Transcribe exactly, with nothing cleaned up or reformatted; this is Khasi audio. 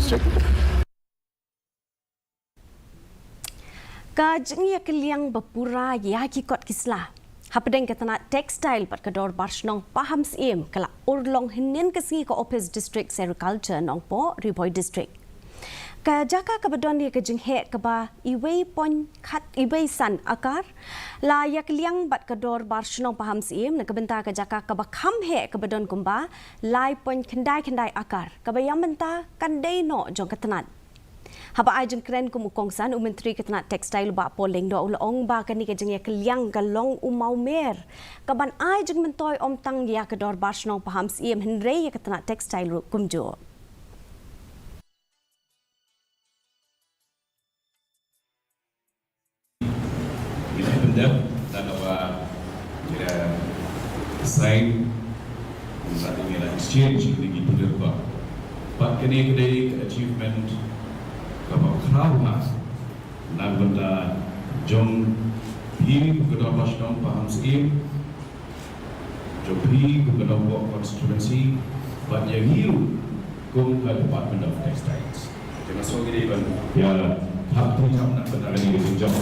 Ka jingïakylliang bapura ïa ki kot ki sla hapdeng ka tnat textile bad ka dorbar shnong Pahamsyiem ka la urlong hynnin ka sngi ka Office District Sericulture Nongpoh, Ri Bhoi District. Ka jaka kaba don ïa ka jingheh kaba iwei point khat iwei san akar la ïakylliang bad ka dorbar shnong Pahamsyiem na ka bynta ka jaka kaba kham heh kaba don kumba lai point khyndai khyndai akar kaba ïa mynta kan dei noh jong ka tnat. Haba ai jingkren kum u kongsan u Myntri ka tnat textile u Bah Paul Lyngdoh u la ong ba kane ka jingïakylliang ka long u mawmer kaban ai jingmyntoi ym tang ïa ka dorbar shnong Pahamsyiem hynrei ïa ka tnat textile ruh kumjuh. Ngi la pyndep da kaba ngi la sign, ngi la, ngi la exchange ngi ki pynlong ba. Bad kane ka dei ka achievement kaba khraw na na ka bynta jong phi kum ka dorbar shnong Pahamsyiem, jong phi kum ka Nongpoh constituency, bad ïa ngi ruh kum ka Department of Textiles. Te nga sngew ngi dei ban ïa thap kyrpad na ka bynta kane ka jingjop.